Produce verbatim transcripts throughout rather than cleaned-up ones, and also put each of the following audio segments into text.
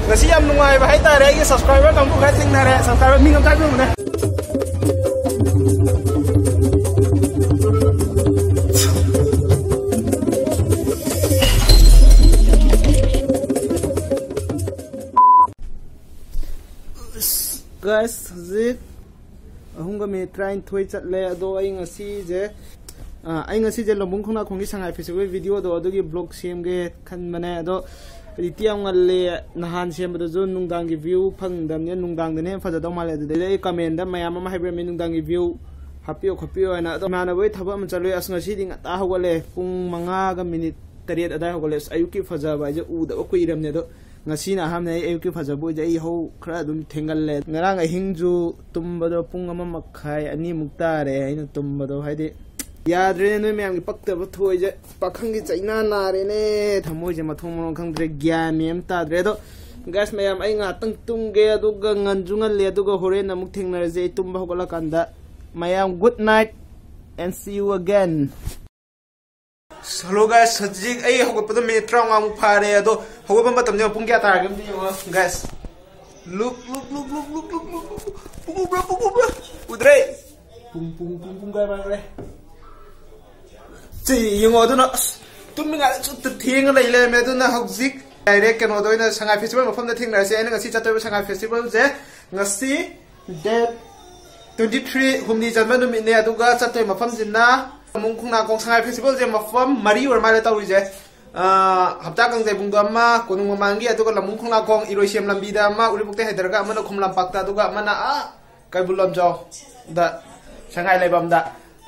ꯉꯁꯤ ꯌꯥꯝ ꯅꯨꯡꯉꯥꯏꯕ ꯍꯥꯏꯇꯥꯔꯦ, ꯑꯩꯒꯤ subscriber ꯀꯥꯡꯕꯨ ꯈꯔ ꯊꯦꯡꯅꯔꯦ꯫ Subscriber ꯃꯤ ꯑꯝꯇ ꯍꯥꯏꯕꯤꯌꯨꯅꯦ꯫ Guys, ꯍꯧꯖꯤꯛ ꯑꯍꯨꯝꯒ ꯃꯤꯅꯤꯠ ꯇꯔꯥꯅꯤꯊꯣꯏ ꯆꯠꯂꯦ꯫ ꯑꯗꯣ ꯑꯩ ꯉꯁꯤꯁꯦ, ꯑ, ꯑꯩ ꯉꯁꯤꯁꯦ ꯂꯝꯕꯨꯡ ꯈꯣꯡꯅꯥꯡꯈꯣꯡꯒꯤ ꯁꯉꯥꯏ festival video ꯗꯣ ꯑꯗꯨꯒꯤ vlog ꯁꯦꯝꯒꯦ ꯈꯟꯕꯅꯦ꯫ ꯑꯗꯣ ꯍꯧꯖꯤꯛꯇꯤ ꯌꯥꯝ ꯉꯜꯂꯤ, ꯅꯍꯥꯟ ꯁꯦꯝꯕꯗꯁꯨ ꯅꯨꯡꯗꯥꯡꯒꯤ view ꯐꯪꯗꯕꯅꯤꯅ ꯅꯨꯡꯗꯥꯡꯗꯅ ꯍꯦꯟꯅ ꯐꯖꯗꯧ ꯃꯥꯜꯂꯦ꯫ ꯑꯗꯨꯗꯩꯗꯤ ꯑꯩ comment ꯗ ꯃꯌꯥꯝ ꯑꯃ ꯍꯥꯏꯕꯤꯔꯝꯃꯤ ꯅꯨꯡꯗꯥꯡꯒꯤ view ꯍꯥꯞꯄꯤꯌꯣ ꯈꯣꯠꯄꯤꯌꯣ ꯍꯥꯏꯅ꯫ ꯑꯗꯣ ꯏꯃꯥꯟꯅꯕ ꯍꯣꯏ ꯊꯕꯛ ꯑꯃ ꯆꯠꯂꯨꯏ꯫ ꯑꯁ, ꯉꯁꯤꯗꯤ ꯉꯟꯇꯥ ꯍꯧꯒꯠꯂꯦ, ꯄꯨꯡ ꯃꯉꯥꯒ ꯃꯤꯅꯤꯠ ꯇꯔꯦꯠ ꯑꯗꯥꯏ ꯍꯧꯒꯠꯂꯦ꯫ ꯑꯁ, ꯑꯌꯨꯛꯀꯤ ꯐꯖꯕ ꯍꯥꯏꯁꯦ ꯎꯗꯕ ꯀꯨꯏꯔꯕꯅꯦ꯫ ꯑꯗꯣ ꯉꯁꯤꯅ ꯑꯍꯥꯟꯕꯅꯦ ꯑꯩ ꯑꯌꯨꯛꯀꯤ ꯐꯖꯕ ꯎꯏꯁꯦ꯫ ꯑꯩ ꯌꯥꯍꯧ ꯈꯔ ꯑꯗꯨꯝ ꯊꯦꯡꯒꯜꯂꯦ꯫ ꯉꯔꯥꯡ ꯑꯍꯤꯡꯁꯨ ꯇꯨꯝꯕꯗꯣ ꯄꯨꯡ ꯑꯃ ꯃꯈꯥꯏ, ꯑꯅꯤꯃꯨꯛ ꯇꯥꯔꯦ ꯑꯩꯅ ꯇꯨꯝꯕꯗꯣ꯫ ꯍꯥꯏꯗꯤ ꯌꯥꯗ꯭ꯔꯦꯅꯦ, ꯅꯣꯏ ꯃꯌꯥꯝꯒꯤ ꯄꯛꯇꯕ ꯊꯣꯛꯏꯁꯦ꯫ ꯄꯥꯈꯪꯒꯤ ꯆꯩꯅꯥ ꯅꯥꯔꯦꯅꯦ, ꯊꯃꯣꯏꯁꯦ ꯃꯊꯣꯡ ꯃꯔꯣꯡ ꯈꯪꯗ꯭ꯔꯦ, ꯒ꯭ꯌꯥꯟ ꯃꯦꯟ ꯑꯃ ꯇꯥꯗ꯭ꯔꯦ꯫ ꯑꯗꯣ guys ꯃꯌꯥꯝ, ꯑꯩ ꯉꯥꯏꯍꯥꯛꯇꯪ ꯇꯨꯝꯒꯦ, ꯑꯗꯨꯒ ꯉꯟꯁꯨ ꯉꯜꯂꯦ, ꯑꯗꯨꯒ ꯍꯣꯔꯦꯟ ꯑꯃꯨꯛ ꯊꯦꯡꯅꯔꯁꯦ ꯑꯩ ꯇꯨꯝꯕ ꯍꯧꯒꯠꯂꯀꯥꯟꯗ꯫ ꯃꯌꯥꯝ, good night and see you again. Hello guys, ꯍꯧꯖꯤꯛ ꯑꯩ ꯍꯧꯒꯠꯄꯗ ꯃꯤꯅꯤꯠ ꯇꯔꯥꯃꯉꯥꯃꯨꯛ ꯐꯥꯔꯦ꯫ ꯑꯗꯣ ꯍꯧꯒꯠꯄ ꯃꯇꯝꯗ ꯄꯨꯡ ꯀꯌꯥ ꯇꯥꯔꯒꯦ ꯑꯝꯇ ꯌꯦꯡꯉꯣ guys꯫ Look, look, look, look, look, look, look, look. ꯄꯨꯡ ꯎꯕ꯭ꯔꯥ, ꯄꯨꯡ ꯎꯕ꯭ꯔꯥ? ꯎꯗ꯭ꯔꯦ? ꯄꯨꯡ, ꯄꯨꯡ, ꯄꯨꯡ, ꯄꯨꯡ ꯀꯌꯥ ꯃꯥꯡꯈ꯭ꯔꯦ? ꯁꯤ ꯌꯦꯡꯉꯣ, ꯑꯗꯨꯅ ꯑꯁ, ꯇꯨꯝꯃꯤꯉꯥꯏꯗ ꯆꯨꯠꯇ ꯊꯦꯡꯉ ꯂꯩ ꯂꯩꯔꯝꯃꯦ꯫ ꯑꯗꯨꯅ ꯍꯧꯖꯤꯛ direct ꯀꯩꯅꯣꯗ ꯑꯣꯏꯅ, ꯁꯉꯥꯏ festival ꯃꯐꯝꯗ ꯊꯦꯡꯅꯔꯁꯦ꯫ ꯑꯩꯅ ꯉꯁꯤ ꯆꯠꯇꯣꯏꯕ ꯁꯉꯥꯏ festivalꯁꯦ ꯉꯁꯤ date twenty three, ꯍꯨꯝꯅꯤ ꯆꯟꯕ ꯅꯨꯃꯤꯠꯅꯦ꯫ ꯑꯗꯨꯒ ꯆꯠꯇꯣꯏ ꯃꯐꯝꯁꯤꯅ ꯂꯝꯕꯨꯡ ꯈꯣꯡꯅꯥꯡꯈꯣꯡ꯫ ꯁꯉꯥꯏ festivalꯁꯦ ꯃꯐꯝ ꯃꯔꯤ ꯑꯣꯏꯔ ꯃꯥꯜꯂꯦ ꯇꯧꯔꯤꯁꯦ꯫ ꯑꯥ, ꯍꯞꯇꯥ ꯀꯥꯡꯖꯩꯕꯨꯡꯗ ꯑꯃ, ꯀꯣꯅꯨꯡ ꯃꯃꯥꯡꯒꯤ, ꯑꯗꯨꯒ ꯂꯝꯕꯨꯡ ꯈꯣꯡꯅꯥꯡꯈꯣꯡ ꯏꯔꯣꯏꯁꯦꯝ ꯂꯝꯕꯤꯗ ꯑꯃ, ꯎꯔꯤꯄꯣꯛꯇꯩ ꯍꯥꯏꯊꯔꯒ ꯑꯃꯅ ꯈꯨꯃꯟ ꯂꯝꯄꯥꯛꯇ, ꯑꯗꯨꯒ ꯑꯃꯅ ꯑꯥ ꯀꯩꯕꯨꯜ ꯂꯝꯖꯥꯎꯗ, ꯁꯉꯥꯏ ꯂꯩꯐꯝꯗ꯫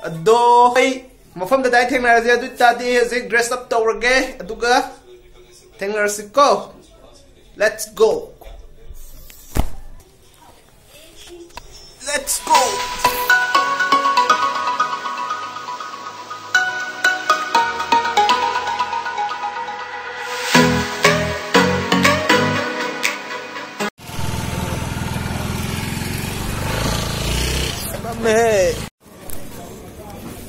ꯑꯗꯣ ꯑꯩ ꯃꯐꯝꯗ direct ꯊꯦꯡꯅꯔꯁꯦ꯫ ꯑꯗꯨ ꯑꯣꯏꯇꯥꯔꯗꯤ ꯍꯧꯖꯤꯛ dress up ꯇꯧꯔꯒꯦ, ꯑꯗꯨꯒ ꯊꯦꯡꯅꯔꯁꯤꯀꯣ꯫ Let's go. Let's go. ꯃꯝꯃꯦꯍꯦ꯫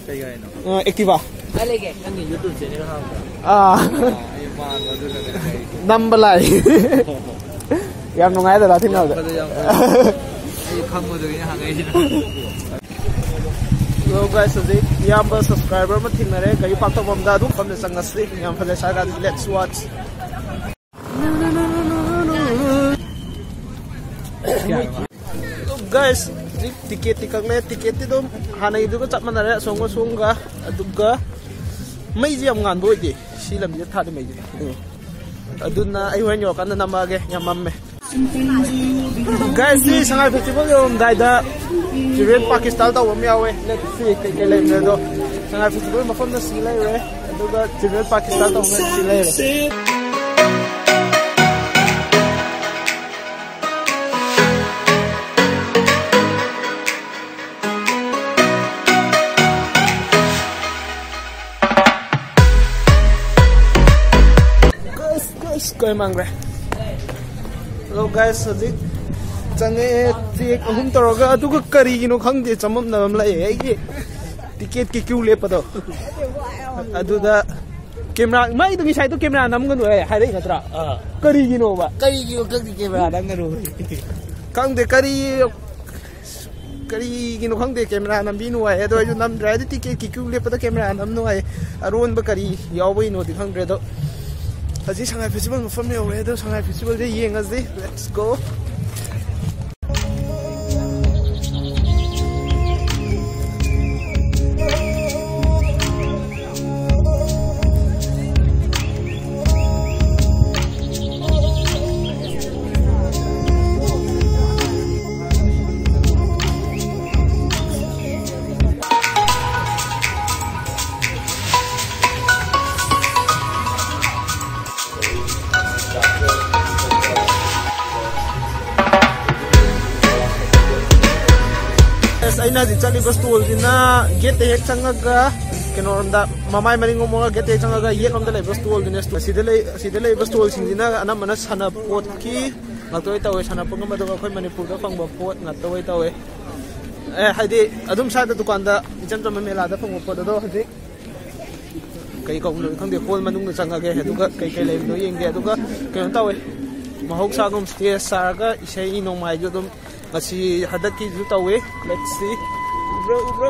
ꯀꯩ ꯒꯥꯔꯤꯅꯣ? ꯑ, Activa꯫ ꯀꯥꯏ ꯂꯩꯒꯦ? ꯅꯪꯒꯤ YouTube channel ꯍꯥꯡꯕ꯭ꯔꯥ? ꯑꯥ꯫ ꯑꯥ, ꯑꯩ ꯃꯥꯟꯕ ꯑꯗꯨꯅꯅꯦ ꯀꯩ꯫ ꯅꯝꯕ ꯂꯥꯛꯏ꯫ ꯌꯥꯝ ꯅꯨꯡꯉꯥꯏꯗ ꯊꯦꯡꯅꯕꯗ꯫ ꯑꯩ ꯈꯪꯕꯗꯨꯒꯤꯅꯦ ꯍꯪꯉꯛꯏꯁꯤꯅ꯫ Hello guys, ꯍꯧꯖꯤꯛ ꯏꯌꯥꯝꯕ subscriber ꯑꯃ ꯊꯦꯡꯅꯔꯦ ꯒꯥꯔꯤ park ꯇꯧꯐꯝꯗ꯫ ꯑꯗꯨꯝ ꯃꯐꯝꯗ ꯆꯪꯉꯁꯤ꯫ ꯌꯥꯝ ꯐꯖꯩ ꯁꯥꯔꯀꯥꯟꯗ꯫ Let's watch. Guys, ꯍꯧꯖꯤꯛ ticket ꯇꯤ ꯀꯛꯂꯦ꯫ Ticket ꯇꯤ ꯑꯗꯨꯝ ꯍꯥꯟꯅꯒꯤꯗꯨꯒ ꯆꯞ ꯃꯥꯟꯅꯔꯦ, ꯑꯁꯣꯝꯒ ꯁꯣꯝꯒ꯫ ꯑꯗꯨꯒ ꯃꯩꯁꯦ ꯌꯥꯝ ꯉꯥꯟꯕ ꯑꯣꯏꯗꯦ ꯁꯤ ꯂꯝꯕꯤꯗ ꯊꯥꯜꯂꯤ ꯃꯩꯁꯦ꯫ ꯑꯗꯨ ꯑꯗꯨꯅ ꯑꯩ ꯍꯣꯔꯦꯟ ꯌꯧꯔꯀꯥꯟꯗ ꯅꯝꯃꯛꯑꯒꯦ꯫ ꯌꯥꯝ ꯃꯝꯃꯦ꯫ Guys, ꯁꯤ ꯁꯉꯥꯏ festival ꯌꯧꯔꯝꯗꯥꯏꯗ Children Park style ꯇꯧꯕ ꯑꯃ ꯌꯥꯎꯋꯦ꯫ Let's see ꯀꯩꯀꯩ ꯂꯩꯕꯅꯣꯗꯣ꯫ ꯁꯉꯥꯏ festival ꯃꯐꯝꯗ ꯁꯤ ꯂꯩꯔꯦ, ꯑꯗꯨꯒ Children Park style ꯇꯧꯕ ꯁꯤ ꯂꯩꯔꯦ꯫ Guys, guys, ꯀꯣꯏ ꯃꯥꯡꯈ꯭ꯔꯦ꯫ Hello guys, ꯍꯧꯖꯤꯛ ꯆꯪꯉꯛꯑꯦ, check ꯑꯍꯨꯝ ꯇꯧꯔꯒ꯫ ꯑꯗꯨꯒ ꯀꯔꯤꯒꯤꯅꯣ ꯈꯪꯗꯦ, ꯆꯃꯝꯅꯕ ꯑꯃ ꯂꯩꯌꯦ ꯑꯩꯒꯤ ticket ꯀꯤ queue ꯂꯦꯞꯄꯗꯣ꯫ ꯑꯗꯨꯗ camera, ꯃꯩꯗꯣ ꯉꯁꯥꯏꯗꯣ camera ꯅꯝꯒꯅꯨ ꯍꯥꯏ-, ꯍꯥꯏꯔꯛꯏ ꯅꯠꯇ꯭ꯔꯥ? ꯑꯥ꯫ ꯀꯔꯤꯒꯤꯅꯣꯕ? ꯀꯔꯤꯒꯤꯅꯣ ꯈꯪꯗꯦ camera ꯅꯝꯒꯅꯨ꯫ ꯈꯪꯗꯦ ꯀꯔꯤ, ꯀꯔꯤꯒꯤꯅꯣ ꯈꯪꯗꯦ camera ꯅꯝꯕꯤ ꯅꯨꯡꯉꯥꯏ, ꯑꯗꯣ ꯑꯩꯁꯨ ꯅꯝꯗ꯭ꯔꯦ꯫ ꯍꯥꯏꯗꯤ ticket ꯀꯤ queue ꯂꯦꯞꯄꯗ camera ꯅꯝ ꯅꯨꯡꯉꯥꯏ꯫ ꯑꯔꯣꯟꯕ ꯀꯔꯤ ꯌꯥꯎꯕꯩꯅꯣꯗꯤ ꯈꯪꯗ꯭ꯔꯦ꯫ ꯑꯗꯣ ꯍꯧꯖꯤꯛ ꯁꯉꯥꯏ festival ꯃꯐꯝ ꯌꯧꯔꯦ꯫ ꯑꯗꯣ ꯁꯉꯥꯏ festival ꯁꯦ ꯌꯦꯡꯉꯁꯤ꯫ Let's go. ꯑꯁ, ꯑꯩꯅ ꯍꯧꯖꯤꯛ ꯆꯠꯂꯤꯕ stall ꯁꯤꯅ gate ꯇ ꯍꯦꯛ ꯆꯪꯉꯒ ꯀꯩꯅꯣꯔꯣꯝꯗ, ꯃꯃꯥꯏ ꯃꯅꯤꯡ ꯑꯣꯝꯃꯒ gate ꯇ ꯍꯦꯛ ꯆꯪꯉꯒ ꯌꯦꯠꯂꯣꯝꯗ ꯂꯩꯕ stall ꯗꯨꯅꯦ꯫ ꯁꯤꯗ ꯂꯩ, ꯁꯤꯗ ꯂꯩꯕ stall ꯁꯤꯡꯁꯤꯅ ꯑꯅꯝꯕꯅ ꯁꯥꯟꯅꯄꯣꯠꯀꯤ ꯉꯥꯛꯇ ꯑꯣꯏ ꯇꯧꯋꯦ꯫ ꯁꯥꯟꯅꯄꯣꯠꯀꯨꯝꯕ, ꯑꯗꯨꯒ ꯑꯩꯈꯣꯏ ꯃꯅꯤꯄꯨꯔꯗ ꯐꯪꯕ ꯄꯣꯠ ꯉꯥꯛꯇ ꯑꯣꯏ ꯇꯧꯋꯦ꯫ ꯑꯦ, ꯍꯥꯏꯗꯤ ꯑꯗꯨꯝ ꯁ꯭ꯋꯥꯏꯗ ꯗꯨꯀꯥꯟꯗ ꯏꯆꯝ ꯆꯝꯕ ꯃꯦꯂꯥꯗ ꯐꯪꯕ ꯄꯣꯠ꯫ ꯑꯗꯣ ꯍꯧꯖꯤꯛ ꯀꯩ ꯀꯧꯕꯅꯣ ꯈꯪꯗꯦ, hall ꯃꯅꯨꯡꯗ ꯆꯪꯉꯒꯦ, ꯑꯗꯨꯒ ꯀꯩ ꯀꯩ ꯂꯩꯕꯅꯣ ꯌꯦꯡꯒꯦ꯫ ꯑꯗꯨꯒ ꯀꯩꯅꯣ ꯇꯧꯋꯦ, ꯃꯍꯧꯁꯥꯒꯨꯝ ꯁ꯭ꯇꯦꯖ ꯁꯥꯔꯒ ꯏꯁꯩ ꯅꯣꯡꯃꯥꯏꯁꯨ ꯑꯗꯨꯝ ꯉꯁꯤ ꯍꯟꯗꯛꯀꯤꯁꯨ ꯇꯧꯋꯤ꯫ Let's see. ꯎꯕ꯭ꯔꯣ, ꯎꯕ꯭ꯔꯣ?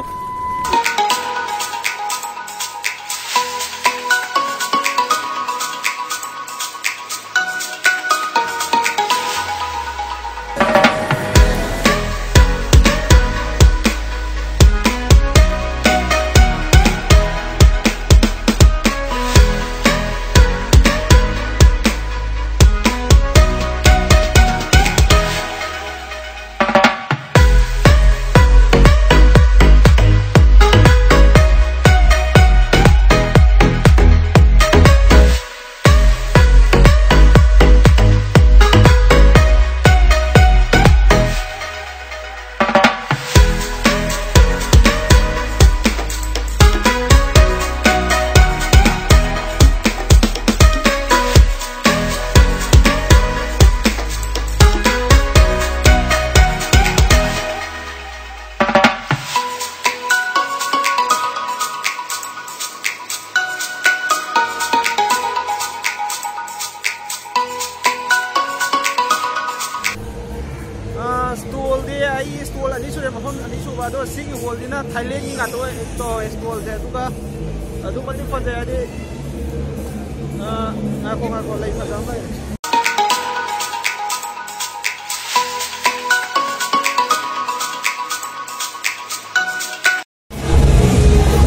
ꯁ꯭ꯇꯣꯜꯗꯤ ꯑꯩ ꯁ꯭ꯇꯣꯜ ꯑꯅꯤ ꯁꯨꯔꯦ, ꯃꯐꯝ ꯑꯅꯤ ꯁꯨꯕ꯫ ꯑꯗꯣ ꯁꯤꯒꯤ ꯍꯣꯜꯁꯤꯅ ꯊꯥꯏꯂꯦꯟꯒꯤ ꯉꯥꯛꯇ ꯑꯣꯏ ꯇꯧꯋꯦ ꯁ꯭ꯇꯣꯜꯁꯦ꯫ ꯑꯗꯨꯒ ꯑꯗꯨꯛ ꯃꯇꯤꯛ ꯐꯖꯩ꯫ ꯍꯥꯏꯗꯤ, ꯑ, ꯉꯥꯏꯈꯣ, ꯉꯥꯏꯈꯣ, ꯂꯩ ꯐꯖꯕ ꯑꯃ ꯂꯩ꯫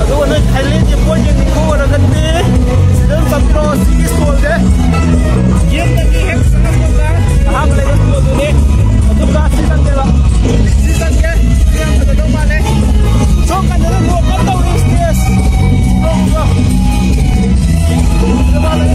ꯑꯗꯨꯒ ꯅꯣꯏ ꯊꯥꯏꯂꯦꯟꯒꯤ ꯄꯣꯠ ꯌꯦꯡꯅꯤꯡꯕ ꯑꯣꯏꯔꯒꯗꯤ ꯁꯤꯗ ꯑꯗꯨꯝ ꯆꯠꯄꯤꯔꯣ, ꯁꯤꯒꯤ ꯁ꯭ꯇꯣꯜꯁꯦ꯫ ꯒꯦꯠꯇꯒꯤ ꯍꯦꯛ ꯆꯪꯉꯛꯄꯒ ꯑꯍꯥꯟꯕ ꯂꯩꯕ ꯁ꯭ꯇꯣꯜꯗꯨꯅꯤ꯫ ꯑꯗꯨꯒ ꯁꯤ ꯆꯪꯒꯦꯕ꯫ ꯁꯤ ꯆꯪꯒꯦ꯫ ꯁꯤ ꯌꯥꯝ ꯐꯖꯗꯧ ꯃꯥꯜꯂꯦ꯫ ꯁꯣꯝ ꯀꯥꯟꯗꯅ ꯂꯣꯛ ꯀꯟꯅ ꯇꯧꯔꯤ ꯁ꯭ꯇꯦꯖ꯫ ꯎꯕ꯭ꯔꯣ, ꯎꯕ꯭ꯔꯣ? ꯐꯖꯕ ꯃꯥꯜꯂꯦ꯫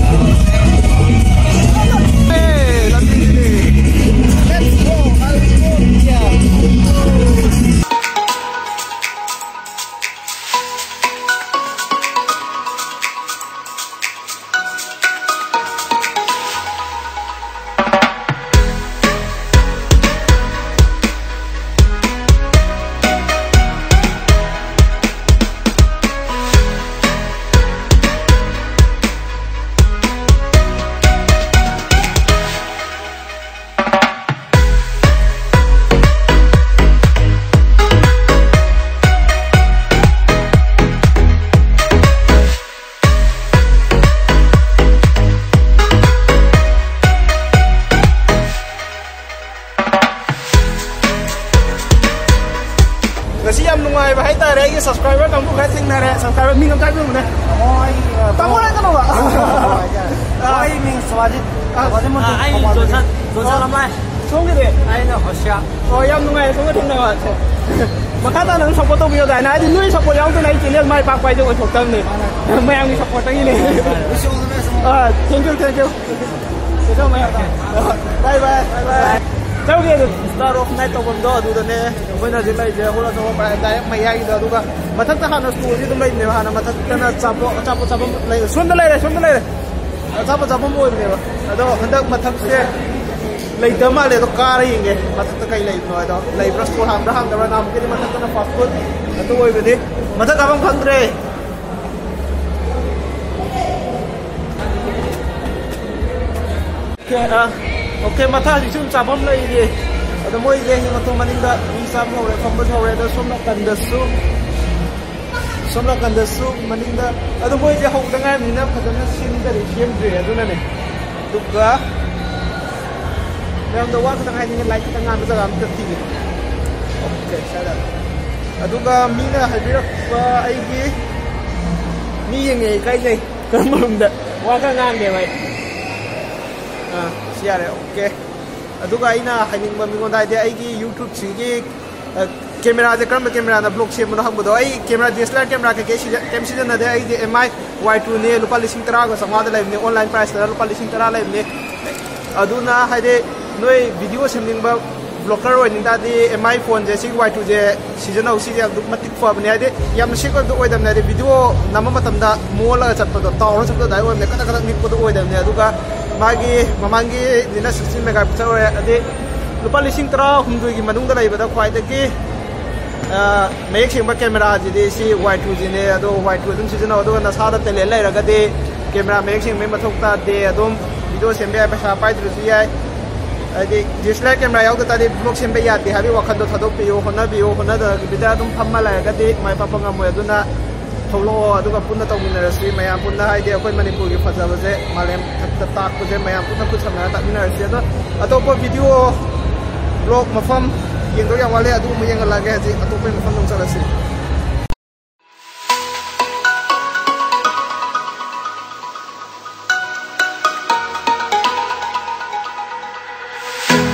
ꯑꯩꯒꯤ subscriber ꯀꯥꯡꯕꯨ ꯈꯔ ꯊꯦꯡꯅꯔꯦ꯫ Subscriber ꯃꯤꯡ ꯑꯝꯇ ꯍꯥꯏꯕꯤꯔꯝꯃꯨꯅꯦ꯫ ꯇꯥꯃꯣ, ꯑꯩ, ꯑ, ꯇꯥꯃꯣ ꯍꯥꯏꯒꯅꯣꯕ꯫ ꯑ, ꯑꯩ ꯃꯤꯡ ꯁꯣꯖꯤꯠ꯫ ꯑ, ꯁꯣꯖꯤꯠ ꯃꯨꯟꯇꯨ ꯑ, ꯑꯩ ꯀꯧꯕ ꯖꯣꯟꯁꯟ, ꯃꯤꯡ꯫ ꯖꯣꯟꯁꯟ ꯂꯝꯂꯥꯏ꯫ ꯁꯣꯝꯒꯤꯗꯤ? ꯑꯩꯅ ꯍꯣꯁꯤꯌꯥ꯫ ꯑꯣ, ꯌꯥꯝ ꯅꯨꯡꯉꯥꯏꯔꯦ ꯁꯣꯝꯒ ꯊꯦꯡꯅꯕ꯫ ꯃꯈꯥ ꯇꯥꯅ ꯑꯗꯨꯝ support ꯇꯧꯕꯤꯌꯣ ꯗꯥꯏꯅ꯫ ꯍꯥꯏꯗꯤ ꯅꯣꯏ support ꯌꯥꯎꯗꯅ ꯑꯩ channel ꯃꯥꯏ ꯄꯥꯛꯄ ꯍꯥꯏꯗꯣ ꯑꯣꯏꯊꯣꯛꯇꯕꯅꯦ꯫ ꯃꯌꯥꯝꯒꯤ supportꯇꯒꯤꯅꯦ꯫ ꯑ, thank you, thank you꯫ ꯕꯥꯏ ꯕꯥꯏ, ꯕꯥꯏ ꯕꯥꯏ꯫ ꯆꯧꯒꯤ ꯑꯗꯨꯝ Star of Night ꯇꯧꯐꯝꯗꯣ ꯑꯗꯨꯗꯅꯦ꯫ ꯑꯩꯈꯣꯏꯅ ꯍꯧꯖꯤꯛ ꯂꯩꯔꯤꯁꯦ ꯍꯣꯜ ꯑꯆꯧꯕ direct ꯃꯌꯥꯏꯒꯤꯗꯣ, ꯑꯗꯨꯒ ꯃꯊꯛꯇ ꯍꯥꯟꯅ storeꯁꯤ ꯑꯗꯨꯝ ꯂꯩꯕꯅꯦꯕ꯫ ꯍꯥꯟꯅ ꯃꯊꯛꯇꯅ ꯑꯆꯥꯄꯣꯠ, ꯑꯆꯥꯄꯣꯠ ꯆꯥꯐꯝ ꯂꯩ꯫ ꯁꯣꯝꯗ ꯂꯩꯔꯦ, ꯁꯣꯝꯗ ꯂꯩꯔꯦ꯫ ꯑꯆꯥꯄꯣꯠ ꯆꯥꯐꯝ ꯑꯣꯏꯕꯅꯦꯕ꯫ ꯑꯗꯣ ꯍꯟꯗꯛ ꯃꯊꯛꯁꯦ ꯂꯩꯇꯕ ꯃꯥꯜꯂꯦ, ꯑꯗꯣ ꯀꯥꯔ ꯌꯦꯡꯒꯦ ꯃꯊꯛꯇ ꯀꯩ ꯂꯩꯕꯅꯣ ꯍꯥꯏꯗꯣ꯫ ꯂꯩꯕ꯭ꯔꯥ, store ꯍꯥꯡꯕ꯭ꯔꯥ ꯍꯥꯡꯗꯕ꯭ꯔꯥ? ꯅꯍꯥꯟꯃꯨꯛꯀꯤꯗꯤ ꯃꯊꯛꯇꯅ fast food ꯑꯗꯨ ꯑꯣꯏꯕꯅꯤ꯫ ꯃꯊꯛ ꯀꯥꯐꯝ ꯈꯪꯗ꯭ꯔꯦ꯫ ꯑꯣꯀꯦ, ꯑ, ꯑꯣꯀꯦ, ꯃꯊꯛꯁꯤꯁꯨ ꯆꯥꯐꯝ ꯂꯩꯔꯤ꯫ ꯑꯗꯣ ꯃꯣꯏꯁꯦ ꯍꯦꯟ ꯃꯇꯣꯟ ꯃꯅꯤꯡꯗ ꯃꯤ ꯆꯥꯕ ꯍꯧꯔꯦ, ꯐꯝꯕꯁꯨ ꯍꯧꯔꯦ꯫ ꯑꯗꯣ ꯁꯣꯝ ꯅꯥꯀꯟꯗꯁꯨ, ꯁꯣꯝ ꯅꯥꯀꯟꯗꯁꯨ ꯃꯅꯤꯡꯗ, ꯑꯗꯣ ꯃꯣꯏꯁꯦ ꯍꯧꯕꯗ ꯉꯥꯏꯔꯕꯅꯤꯅ ꯐꯖꯅ ꯁꯦꯝꯗꯔꯤ, ꯁꯦꯝꯗ꯭ꯔꯤ, ꯑꯗꯨꯅꯅꯦ꯫ ꯑꯗꯨꯒ ꯃꯌꯥꯝꯗ ꯋꯥ ꯈꯤꯇꯪ ꯍꯥꯏꯅꯤꯡꯉꯦ, light ꯈꯤꯇꯪ ꯉꯥꯟꯕ ꯖꯒꯥ ꯑꯝꯇ ꯊꯤꯒꯦ꯫ ꯑꯣꯀꯦ, ꯁ꯭ꯋꯥꯏꯗ꯫ ꯑꯗꯨꯒ ꯃꯤꯅ ꯍꯥꯏꯕꯤꯔꯛꯄ ꯑꯩꯒꯤ ꯃꯤ ꯌꯦꯡꯉꯦ, ꯏꯀꯥꯏꯖꯩ꯫ ꯀꯔꯝꯕ ꯔꯨꯝꯗ? ꯋꯥ ꯈꯔ ꯉꯥꯡꯒꯦ ꯚꯥꯏ꯫ ꯑꯥ, ꯁꯤ ꯌꯥꯔꯦ, ꯑꯣꯀꯦ꯫ ꯑꯗꯨꯒ ꯑꯩꯅ ꯍꯥꯏꯅꯤꯡꯕ ꯃꯤꯉꯣꯟꯗ ꯍꯥꯏꯗꯤ ꯑꯩꯒꯤ YouTubeꯁꯤꯒꯤ, ꯑ, cameraꯁꯦ ꯀꯔꯝꯕ cameraꯅ vlog ꯁꯦꯝꯕꯅꯣ ꯍꯪꯕꯗꯣ, ꯑꯩ camera, D S L R camera ꯀꯩꯀꯩ ꯁꯤꯖ-, ꯀꯩꯝ ꯁꯤꯖꯤꯟꯅꯗꯦ꯫ ꯑꯩꯗꯤ M I Y two ꯅꯦ, ꯂꯨꯄꯥ ꯂꯤꯁꯤꯡ ꯇꯔꯥꯒ ꯆꯥꯝꯃꯉꯥꯗ ꯂꯩꯕꯅꯦ, online priceꯇ ꯂꯨꯄꯥ ꯂꯤꯁꯤꯡ ꯇꯔꯥ ꯂꯩꯕꯅꯦ꯫ ꯑꯗꯨꯅ ꯍꯥꯏꯗꯤ ꯅꯣꯏ video ꯁꯦꯝꯅꯤꯡꯕ vlogger ꯑꯣꯏꯅꯤꯡ ꯇꯥꯔꯗꯤ M I phoneꯁꯦ, ꯁꯤꯒꯤ Y twoꯁꯦ ꯁꯤꯖꯤꯟꯅꯧ꯫ ꯁꯤꯁꯦ ꯑꯗꯨꯛ ꯃꯇꯤꯛ ꯐꯕꯅꯦ꯫ ꯍꯥꯏꯗꯤ ꯌꯥꯝꯅ ꯁꯤꯛ ꯑꯣꯏꯕꯗꯣ ꯑꯣꯏꯗꯕꯅꯦ꯫ ꯍꯥꯏꯗꯤ video ꯅꯝꯕ ꯃꯇꯝꯗ ꯃꯣꯜꯂꯒ ꯆꯠꯄꯗꯣ, ꯇꯥꯎꯔꯒ ꯆꯠꯄꯗꯣ ꯑꯗꯨꯃꯥꯏꯅ ꯑꯣꯏꯕꯅꯦ꯫ ꯀꯗꯛ ꯀꯗꯛ ꯅꯤꯛꯄꯗꯣ ꯑꯣꯏꯗꯕꯅꯦ꯫ ꯑꯗꯨꯒ ꯃꯥꯒꯤ ꯃꯃꯥꯡꯒꯤꯅꯤꯅ sixteen megapixel ꯑꯣꯏꯔꯦ꯫ ꯍꯥꯏꯗꯤ ꯂꯨꯄꯥ ꯂꯤꯁꯤꯡ ꯇꯔꯥꯍꯨꯝꯗꯣꯏꯒꯤ ꯃꯅꯨꯡꯗ ꯂꯩꯕꯗ ꯈ꯭ꯋꯥꯏꯗꯒꯤ, ꯑ, ꯃꯌꯦꯛ ꯁꯦꯡꯕ cameraꯁꯤꯗꯤ ꯁꯤ Y twoꯁꯤꯅꯦ꯫ ꯑꯗꯣ Y two ꯑꯗꯨꯝ ꯁꯤꯖꯤꯟꯅꯧ꯫ ꯑꯗꯨꯒ ꯅꯁꯥꯗ talent ꯂꯩꯔꯒꯗꯤ camera ꯃꯌꯦꯛ ꯁꯦꯡꯕꯒꯤ ꯃꯊꯧ ꯇꯥꯗꯦ꯫ ꯑꯗꯨꯝ video ꯁꯦꯝꯕ ꯌꯥꯏ, ꯄꯩꯁꯥ ꯄꯥꯏꯗ꯭ꯔꯁꯨ ꯌꯥꯏ꯫ ꯍꯥꯏꯗꯤ D S L R camera ꯌꯥꯎꯗ ꯇꯥꯔꯗꯤ vlog ꯁꯦꯝꯕ ꯌꯥꯗꯦ ꯍꯥꯏꯕꯒꯤ ꯋꯥꯈꯜꯗꯣ ꯊꯥꯗꯣꯛꯄꯤꯌꯨ, ꯍꯣꯠꯅꯕꯤꯌꯨ꯫ ꯍꯣꯠꯅꯗꯕꯤꯗ ꯑꯗꯨꯝ ꯐꯝꯃ ꯂꯩꯔꯒꯗꯤ ꯃꯥꯏ ꯄꯥꯛꯄ ꯉꯝꯃꯣꯏ꯫ ꯑꯗꯨꯅ ꯊꯣꯛꯂꯛꯑꯣ, ꯑꯗꯨꯒ ꯄꯨꯟꯅ ꯇꯧꯃꯤꯟꯅꯔꯁꯤ꯫ ꯃꯌꯥꯝ ꯄꯨꯟꯅ, ꯍꯥꯏꯗꯤ ꯑꯩꯈꯣꯏ ꯃꯅꯤꯄꯨꯔꯒꯤ ꯐꯖꯕꯁꯦ ꯃꯥꯂꯦꯝ ꯊꯛꯇ ꯇꯥꯛꯄꯁꯦ ꯃꯌꯥꯝ ꯄꯨꯟꯅ ꯈꯨꯠ ꯁꯝꯅꯔꯒ ꯇꯥꯛꯃꯤꯟꯅꯔꯁꯤ꯫ ꯑꯗꯣ ꯑꯇꯣꯞꯄ video vlog ꯃꯐꯝ ꯌꯦꯡꯗꯧ ꯌꯥꯝ ꯋꯥꯠꯂꯤ, ꯑꯗꯨꯒꯨꯝꯕ ꯌꯦꯡꯍꯜꯂꯛꯑꯒꯦ꯫ ꯍꯧꯖꯤꯛ ꯑꯇꯣꯞꯄ ꯃꯐꯝꯗ ꯑꯃꯨꯛ ꯆꯠꯂꯁꯤ꯫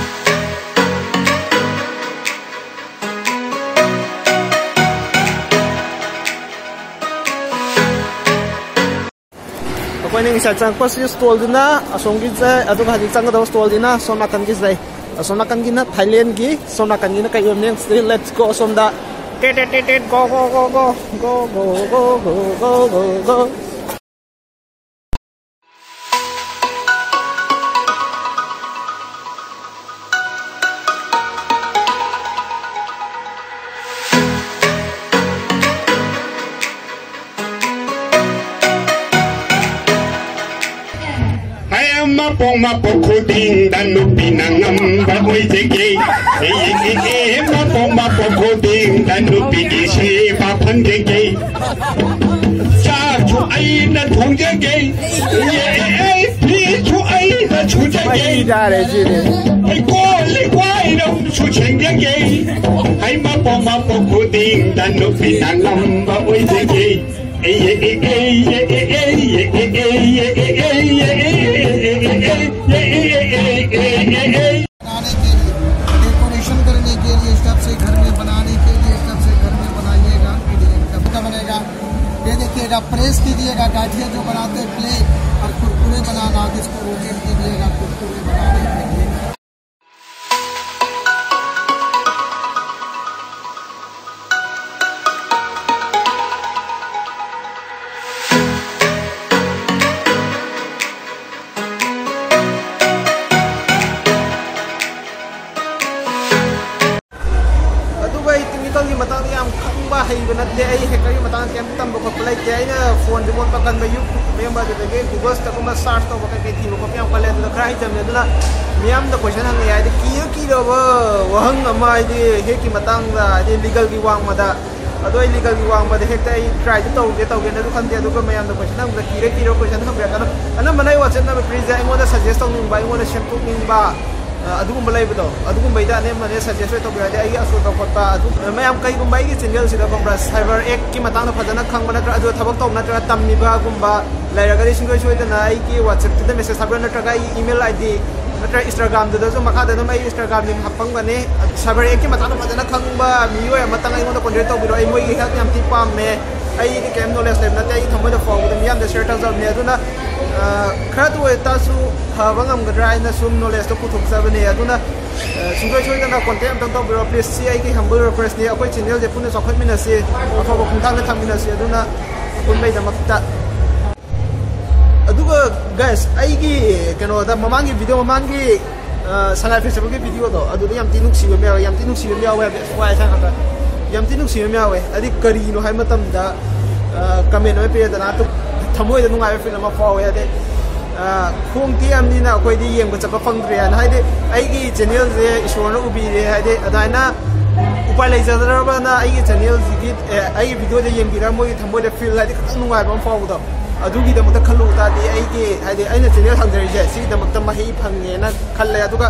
ꯑꯩꯈꯣꯏꯅ ꯉꯁꯥꯏ ꯆꯪꯉꯛꯄꯁꯤ ꯁ꯭ꯇꯣꯜꯗꯨꯅ ꯑꯁꯣꯝꯒꯤꯁꯦ, ꯑꯗꯨꯒ ꯍꯧꯖꯤꯛ ꯆꯪꯒꯗꯕ ꯁ꯭ꯇꯣꯜꯗꯨꯅ ꯁꯣꯝ ꯅꯥꯀꯟꯒꯤꯁꯦ꯫ ꯑꯁꯣꯝ ꯅꯥꯀꯟꯒꯤꯅ ꯊꯥꯏꯂꯦꯟꯒꯤ, ꯁꯣꯝ ꯅꯥꯀꯟꯒꯤꯅ ꯀꯩ ꯑꯣꯏꯕꯅꯤ? ꯌꯦꯡꯁꯤ, let's go ꯑꯁꯣꯝꯗ꯫ ꯇꯦꯠ ꯇꯦꯠ ꯇꯦꯠ ꯇꯦꯠ, go go go go go go go go go go go go꯫ ꯍꯥꯏ, ꯃꯄꯣꯛ ꯃꯄꯣꯛ ꯈꯨꯗꯤꯡꯗ ꯅꯨꯄꯤꯅ ꯉꯝꯕ ꯑꯣꯏꯖꯒꯦ꯫ ꯑꯦ, ꯑꯦ, ꯑꯦ, ꯑꯦ, ꯃꯄꯣꯛ ꯃꯄꯣꯛ ꯈꯨꯗꯤꯡꯗ ꯅꯨꯄꯤꯒꯤ ꯁꯦꯕꯥ ꯐꯪꯖꯒꯦ꯫ ꯆꯥꯛꯁꯨ ꯑꯩꯅ ꯊꯣꯡꯖꯒꯦ꯫ ꯑꯦ, ꯑꯦ, ꯑꯦ, ꯐꯤꯁꯨ ꯑꯩꯅ ꯁꯨꯖꯒꯦ꯫ ꯃꯩ ꯇꯥꯔꯦ ꯁꯤꯗꯤ꯫ ꯍꯩꯀꯣꯜ ꯂꯩꯀꯣꯜ ꯂꯧꯁꯨ ꯁꯦꯡꯖꯒꯦ꯫ ꯍꯩ, ꯃꯄꯣꯛ ꯃꯄꯣꯛ ꯈꯨꯗꯤꯡꯗ ꯅꯨꯄꯤꯅ ꯉꯝꯕ ꯑꯣꯏꯖꯒꯦ꯫ बनाने के लिए, डेकोरेशन करने के लिए, इस टाइप से घर में बनाने के लिए, इस टाइप से घर में बनाइएगा, डिजाइन का बनेगा। ये देखिएगा, प्रेस कीजिएगा, गाठिया जो बनाते हैं, प्ले और कुरकुरे बनाना, जिसको रोटेट कीजिएगा, कुरकुरे बनाने के लिए। ꯑꯗꯨꯒ ꯑꯩ ꯇꯤꯡꯃꯤꯇꯜꯒꯤ ꯃꯇꯥꯡꯗ ꯌꯥꯝ ꯈꯪꯕ ꯍꯩꯕ ꯅꯠꯇꯦ꯫ ꯑꯩ ꯍꯦꯀꯔꯒꯤ ꯃꯇꯥꯡꯗ ꯀꯩꯝ ꯇꯝꯕ ꯈꯣꯠꯄ ꯂꯩꯇꯦ꯫ ꯑꯩꯅ ꯐꯣꯟꯁꯦ ꯃꯣꯠꯄ ꯀꯟꯕ, YouTube ꯃꯦꯝꯕ, ꯑꯗꯨꯗꯒꯤ Google ꯁꯤꯗꯒꯨꯝꯕ ꯁꯥꯔꯆ ꯇꯧꯕ ꯀꯩꯀꯩ ꯊꯤꯕ ꯈꯣꯠꯄ ꯌꯥꯝ ꯀꯜꯂꯦ꯫ ꯑꯗꯨꯗ ꯈꯔ ꯍꯩꯖꯕꯅꯦ꯫ ꯑꯗꯨꯅ ꯃꯤꯌꯥꯝꯗ ꯀꯣꯏꯁꯟ ꯍꯪꯉꯦ ꯍꯥꯏꯗꯤ ꯀꯤꯔ ꯀꯤꯔꯕ ꯋꯥꯍꯪ ꯑꯃ, ꯍꯥꯏꯗꯤ ꯍꯦꯛꯀꯤ ꯃꯇꯥꯡꯗ, ꯍꯥꯏꯗꯤ ꯂꯤꯒꯜꯒꯤ ꯋꯥꯡꯃꯗ꯫ ꯑꯗꯣ ꯑꯩ ꯂꯤꯒꯜꯒꯤ ꯋꯥꯡꯃꯗ ꯍꯦꯛꯇ ꯑꯩ ꯇ꯭ꯔꯥꯏꯗꯤ ꯇꯧꯒꯦ ꯇꯧꯒꯦꯅꯁꯨ ꯈꯟꯗꯦ꯫ ꯑꯗꯨꯒ ꯃꯌꯥꯝꯗ ꯀꯣꯏꯁꯟ ꯍꯪꯕꯗ ꯀꯤꯔ ꯀꯤꯔ ꯀꯣꯏꯁꯟ ꯍꯪꯕ ꯌꯥꯝ ꯀꯟꯅ, ꯑꯅꯝꯕꯅ ꯑꯩ WhatsApp ꯅꯝꯕꯔ ꯄꯤꯔꯤꯁꯦ ꯑꯩꯉꯣꯟꯗ ꯁꯖꯦꯁ ꯇꯧꯅꯤꯡꯕ, ꯑꯩꯉꯣꯟꯗ ꯁꯦꯝꯗꯣꯛꯅꯤꯡꯕ, ꯑ, ꯑꯗꯨꯒꯨꯝꯕ ꯂꯩꯕꯗꯣ, ꯑꯗꯨꯒꯨꯝꯕꯩꯗ ꯑꯅꯝꯕꯅ ꯁꯖꯦꯁ ꯑꯣꯏ ꯇꯧꯕꯤꯔꯗꯤ ꯑꯩꯒꯤ ꯑꯁꯣꯏꯕ ꯈꯣꯠꯄ ꯑꯗꯨ꯫ ꯃꯌꯥꯝ ꯀꯩꯒꯨꯝꯕ ꯑꯩꯒꯤ ꯆꯦꯅꯦꯜꯁꯤꯗ ꯈꯪꯕ꯭ꯔꯥ, ꯁꯥꯏꯕꯔ ꯑꯦꯛꯀꯤ ꯃꯇꯥꯡꯗ ꯐꯖꯅ ꯈꯪꯕ ꯅꯠꯇ꯭ꯔꯒ ꯑꯗꯨ ꯊꯕꯛ ꯇꯧꯕ ꯅꯠꯇ꯭ꯔꯒ ꯇꯝꯃꯤꯕꯒꯨꯝꯕ ꯂꯩꯔꯒꯗꯤ ꯁꯨꯡꯁꯣꯏ ꯁꯣꯏꯗꯅ ꯑꯩꯒꯤ WhatsApp-ꯇꯨꯗ ꯃꯦꯁꯦꯖ ꯊꯥꯕꯤꯔꯣ, ꯅꯠꯇ꯭ꯔꯒ ꯑꯩꯒꯤ email ID ꯅꯠꯇ꯭ꯔꯒ Instagram-ꯗꯨꯗꯁꯨ ꯃꯈꯥꯗ ꯑꯗꯨꯝ ꯑꯩ Instagram link ꯍꯥꯞꯄꯝꯒꯅꯤ꯫ ꯁꯥꯏꯕꯔ ꯑꯦꯛꯀꯤ ꯃꯇꯥꯡꯗ ꯐꯖꯅ ꯈꯪꯕ ꯃꯤꯑꯣꯏ ꯑꯃꯇꯪ ꯑꯩꯉꯣꯟꯗ ꯀꯣꯟꯇꯦꯛ ꯇꯧꯕꯤꯔꯣ, ꯑꯩ ꯃꯣꯏꯒꯤ ꯍꯦꯜꯞ ꯌꯥꯝ ꯊꯤ ꯄꯥꯝꯃꯦ꯫ ꯑꯩꯗꯤ ꯀꯩꯝ ꯅꯣꯂꯦꯖ ꯂꯩꯕ ꯅꯠꯇꯦ꯫ ꯑꯩ ꯊꯃꯣꯏꯗ ꯐꯥꯎꯕꯗ ꯃꯤꯌꯥꯝꯗ ꯁꯤꯌꯔ ꯇꯧꯖꯕꯅꯦ꯫ ꯑꯗꯨꯅ ꯈꯔꯇ ꯑꯣꯏꯇꯥꯔꯁꯨ ꯐꯕ ꯉꯝꯒꯗ꯭ꯔꯥ ꯍꯥꯏꯅ ꯁꯨꯝ ꯅꯣꯂꯦꯖꯇꯣ ꯄꯨꯊꯣꯛꯆꯕꯅꯦ꯫ ꯑꯗꯨꯅ ꯁꯨꯡꯁꯣꯏ ꯁꯣꯏꯗꯅ ꯀꯣꯟꯇꯦꯛ ꯑꯝꯇꯪ ꯇꯧꯕꯤꯔꯣ ꯄ꯭ꯂꯤꯁ꯫ ꯁꯤ ꯑꯩꯒꯤ ꯍꯝꯕꯜ ꯔꯤꯀ꯭ꯋꯦꯁꯅꯤ꯫ ꯑꯩꯈꯣꯏ ꯆꯦꯅꯦꯜꯁꯦ ꯄꯨꯟꯅ ꯆꯥꯎꯈꯠꯃꯤꯟꯅꯁꯤ, ꯑꯐꯕ ꯈꯣꯡꯊꯥꯡꯗ ꯊꯝꯃꯤꯟꯅꯁꯤ꯫ ꯑꯗꯨꯅ ꯑꯄꯨꯟꯕꯩꯗꯃꯛꯇ꯫ ꯑꯗꯨꯒ ꯒꯥꯏꯁ, ꯑꯩꯒꯤ ꯀꯩꯅꯣꯗ ꯃꯃꯥꯡꯒꯤ ꯚꯤꯗꯤꯑꯣ, ꯃꯃꯥꯡꯒꯤ ꯁꯉꯥꯏ ꯐꯦꯁꯇꯤꯚꯦꯜꯒꯤ ꯚꯤꯗꯤꯑꯣꯗꯣ, ꯑꯗꯨꯗ ꯌꯥꯝ ꯊꯤ ꯅꯨꯡꯁꯤꯕ ꯑꯃ ꯌꯥꯎꯋꯦ꯫ ꯌꯥꯝ ꯊꯤ ꯅꯨꯡꯁꯤꯕ ꯑꯃ ꯌꯥꯎꯋꯦ ꯍꯥꯏꯕꯗꯤ ꯋꯥꯏ ꯁꯥꯡ ꯈꯛꯇ꯫ ꯌꯥꯝ ꯊꯤ ꯅꯨꯡꯁꯤꯕ ꯑꯃ ꯌꯥꯎꯋꯦ꯫ ꯍꯥꯏꯗꯤ ꯀꯔꯤꯅꯣ ꯍꯥꯏꯕ ꯃꯇꯝꯗ ꯀꯃꯦꯟ ꯑꯃ ꯄꯤꯔꯦꯗꯅ, ꯑꯗꯨ ꯊꯃꯣꯏꯗ ꯅꯨꯡꯉꯥꯏꯕ ꯐꯤꯜ ꯑꯃ ꯐꯥꯎꯋꯦ꯫ ꯍꯥꯏꯗꯤ ꯈꯣꯡ ꯇꯦꯛꯑꯕꯅꯤꯅ ꯑꯩꯈꯣꯏꯗꯤ ꯌꯦꯡꯕ ꯆꯠꯄ ꯐꯪꯗ꯭ꯔꯦꯅ꯫ ꯍꯥꯏꯗꯤ ꯑꯩꯒꯤ ꯆꯦꯅꯦꯜꯁꯦ ꯏꯁꯣꯔꯅ ꯎꯕꯤꯔꯦ꯫ ꯍꯥꯏꯗꯤ ꯑꯗꯨꯃꯥꯏꯅ ꯎꯄꯥꯏ ꯂꯩꯖꯗ꯭ꯔꯕꯅ ꯑꯩꯒꯤ ꯆꯦꯅꯦꯜꯁꯤꯒꯤ, ꯑꯩꯒꯤ ꯚꯤꯗꯤꯑꯣꯁꯦ ꯌꯦꯡꯕꯤꯔꯒ ꯃꯣꯏꯒꯤ ꯊꯃꯣꯏꯗ ꯐꯤꯜ, ꯍꯥꯏꯗꯤ ꯈꯤꯇꯪ ꯅꯨꯡꯉꯥꯏꯕ ꯑꯃ ꯐꯥꯎꯕꯗꯣ, ꯑꯗꯨꯒꯤꯗꯃꯛꯇ ꯈꯜꯂꯨ ꯇꯥꯔꯗꯤ ꯑꯩꯒꯤ, ꯍꯥꯏꯗꯤ ꯑꯩꯅ ꯆꯦꯅꯦꯜ ꯍꯥꯡꯖꯔꯤꯁꯦ ꯁꯤꯒꯤꯗꯃꯛꯇ ꯃꯍꯩ ꯐꯪꯉꯦꯅ ꯈꯜꯂꯦ꯫ ꯑꯗꯨꯒ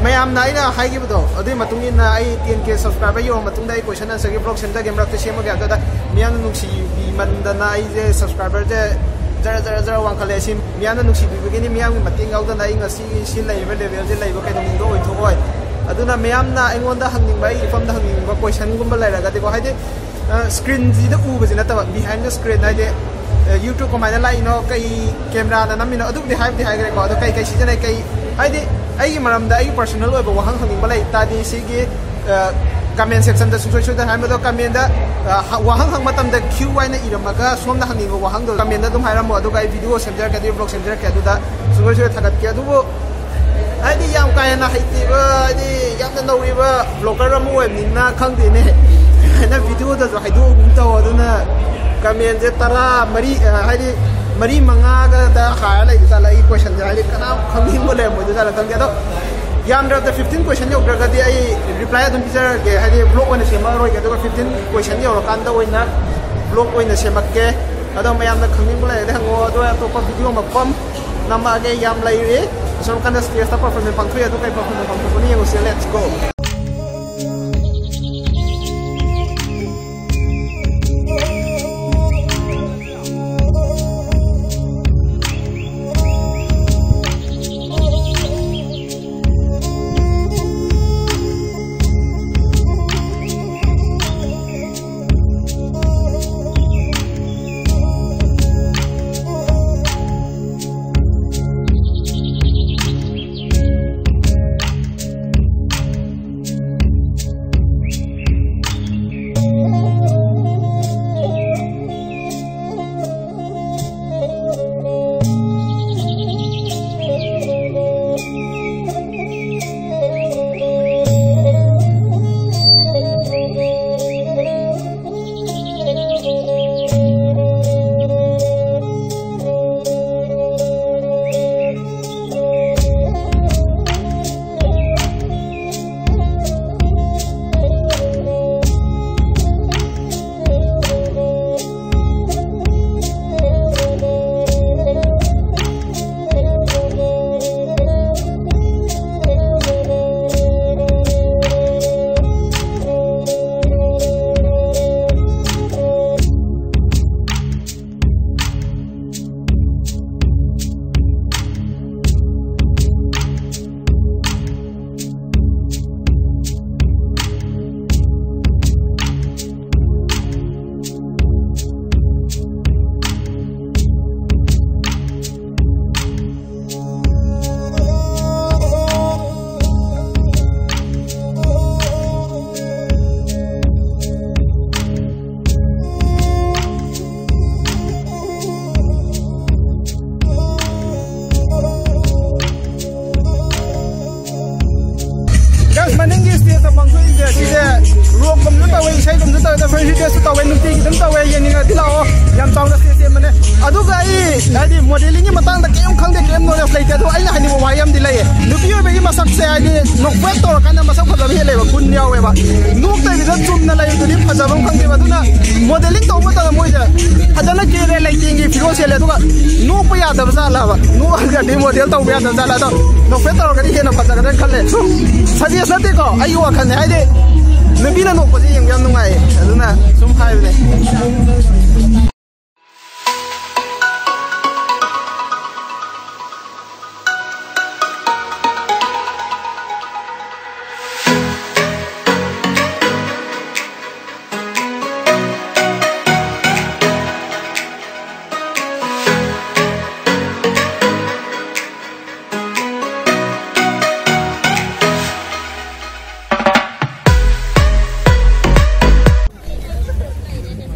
ꯃꯌꯥꯝꯅ ꯑꯩꯅ ꯍꯥꯏꯈꯤꯕꯗꯣ ꯑꯗꯨꯒꯤ ꯃꯇꯨꯡ ꯏꯟꯅ ꯑꯩ ꯇꯦꯟ ꯀꯦ ꯁꯕꯁꯀ꯭ꯔꯥꯏꯕꯔ ꯌꯧꯔ ꯃꯇꯨꯡꯗ ꯑꯩ ꯀꯣꯏꯁꯟ ꯑꯟꯁꯔꯒꯤ ꯕ꯭ꯂꯣꯛ ꯁꯦꯝꯖꯒꯦ, ꯃꯔꯛꯇ ꯁꯦꯝꯃꯒꯦ꯫ ꯑꯗꯨꯗ ꯃꯤꯌꯥꯝꯅ ꯅꯨꯡꯁꯤꯕꯤꯃꯟꯗꯅ ꯑꯩꯁꯦ ꯁꯕꯁꯀ꯭ꯔꯥꯏꯕꯔꯁꯦ ꯖꯔ ꯖꯔ ꯖꯔ ꯋꯥꯡꯈꯠꯂꯦ꯫ ꯁꯤ ꯃꯤꯌꯥꯝꯅ ꯅꯨꯡꯁꯤꯕꯤꯕꯒꯤꯅꯤ꯫ ꯃꯤꯌꯥꯝꯒꯤ ꯃꯇꯦꯡ ꯌꯥꯎꯗꯅ ꯑꯩ ꯉꯁꯤꯒꯤ ꯁꯤ ꯂꯩꯔꯤꯕ ꯂꯦꯚꯦꯜꯁꯦ ꯂꯩꯕ ꯀꯩꯗꯧꯅꯨꯡꯗ ꯑꯣꯏꯊꯣꯛꯑꯣꯏ꯫ ꯑꯗꯨꯅ ꯃꯌꯥꯝꯅ ꯑꯩꯉꯣꯟꯗ ꯍꯪꯅꯤꯡꯕ, ꯑꯩꯒꯤ ꯏꯐꯝꯗ ꯍꯪꯅꯤꯡꯕ ꯀꯣꯏꯁꯟꯒꯨꯝꯕ ꯂꯩꯔꯒꯗꯤꯀꯣ, ꯍꯥꯏꯗꯤ ꯁ꯭ꯀ꯭ꯔꯤꯟꯁꯤꯗ ꯎꯕꯁꯤ ꯅꯠꯇꯕ, ꯕꯤꯍꯥꯏꯟ ꯗ ꯁ꯭ꯀ꯭ꯔꯤꯟ ꯍꯥꯏꯗꯤ ꯌꯨꯇ꯭ꯌꯨꯕ ꯀꯃꯥꯏꯅ ꯂꯥꯛꯏꯅꯣ, ꯀꯩ ꯀꯦꯃꯦꯔꯥꯗ ꯅꯝꯃꯤꯅꯣ, ꯑꯗꯨꯕꯨꯗꯤ ꯍꯥꯏꯕꯨꯗꯤ ꯍꯥꯏꯈ꯭ꯔꯦꯀꯣ꯫ ꯑꯗꯣ ꯀꯩ ꯀꯩ ꯁꯤꯖꯤꯟꯅꯩ, ꯀꯩ, ꯍꯥꯏꯗꯤ ꯑꯩꯒꯤ ꯃꯔꯝꯗ ꯑꯩꯒꯤ ꯄꯔꯁꯣꯅꯦꯜ ꯑꯣꯏꯕ ꯋꯥꯍꯪ ꯍꯪꯅꯤꯡꯕ ꯂꯩ ꯇꯥꯔꯗꯤ ꯁꯤꯒꯤ ꯀꯃꯦꯟ ꯁꯦꯛꯁꯟꯗ ꯁꯨꯡꯁꯣꯏ ꯁꯣꯏꯗꯅ ꯍꯥꯏꯔꯝꯕꯗꯣ꯫ ꯀꯃꯦꯟꯗ ꯋꯥꯍꯪ ꯍꯪꯕ ꯃꯇꯝꯗ ꯀ꯭ꯌꯨ ꯍꯥꯏꯅ ꯏꯔꯝꯃꯒ ꯁꯣꯝꯅ ꯍꯪꯅꯤꯡꯕ ꯋꯥꯍꯪꯗꯣ ꯀꯃꯦꯟꯗ ꯑꯗꯨꯝ ꯍꯥꯏꯔꯝꯃꯣ, ꯑꯗꯨꯒ ꯑꯩ ꯚꯤꯗꯤꯑꯣ ꯁꯦꯝꯖꯔꯛꯀꯦ, ꯑꯗꯩ ꯕ꯭ꯂꯣꯛ ꯁꯦꯝꯖꯔꯛꯀꯦ꯫ ꯑꯗꯨꯗ ꯁꯨꯡꯁꯣꯏ ꯁꯣꯏꯗꯅ ꯊꯥꯒꯠꯀꯦ꯫ ꯑꯗꯨꯕꯨ ꯍꯥꯏꯗꯤ ꯌꯥꯝ ꯀꯥ ꯍꯦꯟꯅ ꯍꯩꯇꯦꯕ, ꯍꯥꯏꯗꯤ ꯌꯥꯝꯅ ꯅꯧꯔꯤꯕ ꯕ꯭ꯂꯣꯒꯔ ꯑꯃ ꯑꯣꯏꯕꯅꯤꯅ ꯈꯪꯗꯦꯅꯦ꯫ ꯍꯥꯏꯅ ꯚꯤꯗꯤꯑꯣꯗꯁꯨ ꯍꯥꯏꯗꯣꯛꯑꯒꯨꯝ ꯇꯧ꯫ ꯑꯗꯨꯅ ꯀꯃꯦꯟꯁꯦ ꯇꯔꯥ ꯃꯔꯤ, ꯑ, ꯍꯥꯏꯗꯤ ꯃꯔꯤ ꯃꯉꯥꯒꯗ ꯍꯥꯏꯔ ꯂꯩꯕ ꯖꯥꯠꯂ? ꯑꯩ ꯀꯣꯏꯁꯟꯁꯦ ꯍꯥꯏꯗꯤ ꯀꯅꯥꯝ ꯈꯪꯅꯤꯡꯕ ꯂꯩꯔꯝꯃꯣꯏꯗ ꯖꯥꯠꯂ ꯈꯪꯗꯦ꯫ ꯑꯗꯣ ꯌꯥꯝꯗ꯭ꯔꯕꯗ ꯐꯤꯐꯇꯤꯟ ꯀꯣꯏꯁꯟ ꯌꯧꯗ꯭ꯔꯒꯗꯤ ꯑꯩ ꯔꯤꯄ꯭ꯂꯥꯏ ꯑꯗꯨꯝ ꯄꯤꯖꯔꯒꯦ, ꯍꯥꯏꯗꯤ ꯕ꯭ꯂꯣꯛ ꯑꯣꯏꯅ ꯁꯦꯝꯃꯛꯑꯔꯣꯏꯒꯦ꯫ ꯑꯗꯨꯒ ꯐꯤꯐꯇꯤꯟ ꯀꯣꯏꯁꯟ ꯌꯧꯔꯀꯥꯟꯗ ꯑꯣꯏꯅ ꯕ꯭ꯂꯣꯛ ꯑꯣꯏꯅ ꯁꯦꯝꯃꯛꯀꯦ꯫ ꯑꯗꯣ ꯃꯌꯥꯝꯅ ꯈꯪꯅꯤꯡꯕ ꯂꯩꯔꯗꯤ ꯍꯪꯉꯣ꯫ ꯑꯗꯣ ꯑꯇꯣꯞꯄ ꯚꯤꯗꯤꯑꯣ ꯃꯐꯝ ꯅꯝꯃꯛꯑꯒꯦ, ꯌꯥꯝ ꯂꯩꯔꯤ꯫ ꯑꯁꯣꯝ ꯀꯥꯟꯗ ꯁ꯭ꯇꯦꯖꯇ ꯄꯔꯐꯣꯔꯃꯦꯟꯁ ꯄꯥꯡꯊꯣꯛꯑꯦ꯫ ꯑꯗꯨ ꯀꯩ ꯄꯔꯐꯣꯔꯃꯦꯟꯁ ꯄꯥꯡꯊꯣꯛꯄꯅꯣ ꯌꯦꯡꯉꯨꯁꯦ꯫ Let's go. ꯇꯧꯋꯦ, ꯐ꯭ꯔꯦꯟꯁꯤ ꯇꯦꯁꯁꯨ ꯇꯧꯋꯦ, ꯅꯨꯡꯇꯤꯒꯤ ꯑꯗꯨꯝ ꯇꯧꯋꯦ, ꯌꯦꯡꯅꯤꯡꯉꯗꯤ ꯂꯥꯛꯑꯣ꯫ ꯌꯥꯝ ꯆꯥꯎꯅ ꯁꯦꯝ ꯁꯦꯝꯕꯅꯦ꯫ ꯑꯗꯨꯒ ꯑꯩ ꯍꯥꯏꯗꯤ ꯃꯣꯗꯦꯂꯤꯡꯒꯤ ꯃꯇꯥꯡꯗ ꯀꯔꯤꯝ ꯈꯪꯗꯦ, ꯀꯔꯤꯝ ꯅꯣꯂꯦꯖ ꯂꯩꯇꯦ꯫ ꯑꯗꯣ ꯑꯩꯅ ꯍꯥꯏꯅꯤꯡꯕ ꯋꯥꯍꯩ ꯑꯃꯗꯤ ꯂꯩꯌꯦ, ꯅꯨꯄꯤ ꯑꯣꯏꯕꯒꯤ ꯃꯁꯛꯁꯦ ꯍꯥꯏꯗꯤ ꯅꯣꯛꯐꯦꯠ ꯇꯧꯔꯀꯥꯟꯗ ꯃꯁꯛ ꯐꯖꯕ ꯍꯦꯜꯂꯦꯕ, ꯒꯨꯟ ꯌꯥꯎꯋꯦꯕ꯫ ꯅꯣꯛꯇꯕꯤꯗ ꯆꯨꯝꯅ ꯂꯩꯕꯗꯨꯗꯤ ꯐꯖꯕ ꯑꯃ ꯈꯪꯗꯦꯕ꯫ ꯑꯗꯨꯅ ꯃꯣꯗꯦꯂꯤꯡ ꯇꯧꯕ ꯃꯇꯝꯗ ꯃꯣꯏꯁꯦ ꯐꯖꯅ ꯀꯦꯔꯦ, ꯂꯩꯇꯦꯡꯒꯤ ꯐꯤꯔꯣꯜ ꯁꯦꯠꯂꯦ, ꯑꯗꯨꯒ ꯅꯣꯛꯄ ꯌꯥꯗꯕ ꯖꯥꯠꯂꯕ? ꯅꯣꯛꯑꯒꯗꯤ ꯃꯣꯗꯦꯜ ꯇꯧꯕ ꯌꯥꯗꯕ ꯖꯥꯠꯂ? ꯑꯗꯣ ꯅꯣꯛꯐꯦꯠ ꯇꯧꯔꯒꯗꯤ ꯍꯦꯟꯅ ꯐꯖꯒꯗ꯭ꯔꯥ ꯈꯜꯂꯦ꯫ ꯁꯨꯝ ꯁꯖꯦꯁ ꯅꯠꯇꯦꯀꯣ, ꯑꯩꯒꯤ ꯋꯥꯈꯜꯅꯦ꯫ ꯍꯥꯏꯗꯤ ꯅꯨꯄꯤꯅ ꯅꯣꯛꯄꯁꯦ ꯌꯦꯡꯕ ꯌꯥꯝ ꯅꯨꯡꯉꯥꯏꯌꯦ, ꯑꯗꯨꯅ ꯁꯨꯝ ꯍꯥꯏꯕꯅꯦ꯫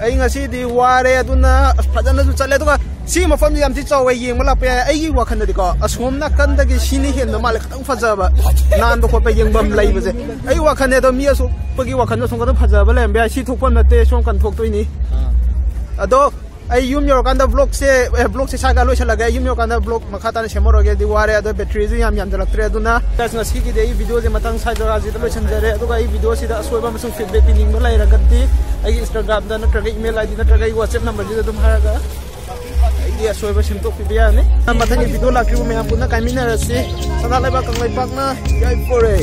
ꯑꯩ ꯉꯁꯤꯗꯤ ꯋꯥꯔꯦ, ꯑꯗꯨꯅ ꯑꯁ, ꯐꯖꯅꯁꯨ ꯆꯠꯂꯦ꯫ ꯑꯗꯨꯒ ꯁꯤ ꯃꯐꯝꯁꯤ ꯌꯥꯝ ꯊꯤ ꯆꯥꯎꯋꯦ, ꯌꯦꯡꯕ ꯂꯥꯛꯄ ꯌꯥꯏ꯫ ꯑꯩꯒꯤ ꯋꯥꯈꯜꯗꯗꯤꯀꯣ, ꯑꯁꯣꯝ ꯅꯥꯀꯟꯗꯒꯤ ꯁꯤꯅ ꯍꯦꯟꯕ ꯃꯥꯜꯂꯦ ꯈꯤꯇꯪ ꯐꯖꯕ, ꯅꯥꯟꯕ ꯈꯣꯠꯄ ꯌꯦꯡꯐꯝ ꯂꯩꯕꯁꯦ꯫ ꯑꯩ ꯋꯥꯈꯜꯅꯦ, ꯑꯗꯣ ꯃꯤ ꯑꯁꯣꯛꯄꯒꯤ ꯋꯥꯈꯜꯗ ꯁꯣꯝ ꯀꯟꯗ ꯐꯖꯕ ꯂꯩꯔꯝꯕ ꯌꯥꯏ꯫ ꯁꯤ ꯊꯣꯛꯐꯝ ꯅꯠꯇꯦ, ꯁꯣꯝ ꯀꯟ ꯊꯣꯛꯇꯣꯏꯅꯤ꯫ ꯑꯗꯣ ꯑꯩ ꯌꯨꯝ ꯌꯧꯔꯀꯥꯟꯗ ꯕ꯭ꯂꯣꯛꯁꯦ, ꯑꯦ, ꯕ꯭ꯂꯣꯛꯁꯦ ꯁ꯭ꯋꯥꯏꯗ ꯂꯣꯏꯁꯤꯜꯂꯒꯦ꯫ ꯑꯩ ꯌꯨꯝ ꯌꯧꯔꯀꯥꯟꯗ ꯕ꯭ꯂꯣꯛ ꯃꯈꯥ ꯇꯥꯅ ꯁꯦꯝꯍꯧꯔꯒꯦ, ꯑꯗꯨꯗꯤ ꯋꯥꯔꯦ꯫ ꯑꯗꯣ ꯕꯦꯇ꯭ꯔꯤꯁꯨ ꯌꯥꯝ ꯌꯥꯝꯖꯜꯂꯛꯇ꯭ꯔꯦ꯫ ꯑꯗꯨꯅ guys, ꯉꯁꯤꯒꯤꯗꯤ ꯑꯩ ꯚꯤꯗꯤꯑꯣꯁꯦ ꯃꯇꯥꯡ ꯁ꯭ꯋꯥꯏꯗ ꯖꯒꯥꯁꯤꯗ ꯂꯣꯏꯁꯤꯟꯖꯔꯦ꯫ ꯑꯗꯨꯒ ꯑꯩ ꯚꯤꯗꯤꯑꯣꯁꯤꯗ ꯑꯁꯣꯏꯕ ꯑꯃꯁꯨꯡ ꯐꯤꯗꯕꯦꯛ ꯄꯤꯅꯤꯡꯕ ꯂꯩꯔꯒꯗꯤ ꯑꯩꯒꯤ ꯏꯟꯁꯇꯥꯒ꯭ꯔꯥꯝꯗ ꯅꯠꯇ꯭ꯔꯒ ꯏꯃꯦꯜ ꯑꯥꯏ ꯗꯤ ꯅꯠꯇ꯭ꯔꯒ ꯑꯩꯒꯤ ꯋꯥꯆꯦꯞ ꯅꯝꯕꯔꯁꯤꯗ ꯑꯗꯨꯝ ꯍꯥꯏꯔꯒ ꯑꯩꯒꯤ ꯑꯁꯣꯏꯕ ꯁꯦꯝꯗꯣꯛꯄꯤꯕ ꯌꯥꯅꯤ꯫ ꯃꯊꯪꯒꯤ ꯚꯤꯗꯤꯑꯣ ꯂꯥꯛꯇ꯭ꯔꯤꯕ ꯃꯌꯥꯝ ꯄꯨꯟꯅ ꯀꯥꯏꯃꯤꯟꯅꯔꯁꯤ꯫ ꯁꯅꯥ ꯂꯩꯕꯥꯛ ꯀꯪꯂꯩꯄꯥꯛꯅ ꯌꯥꯏꯐꯔꯦ꯫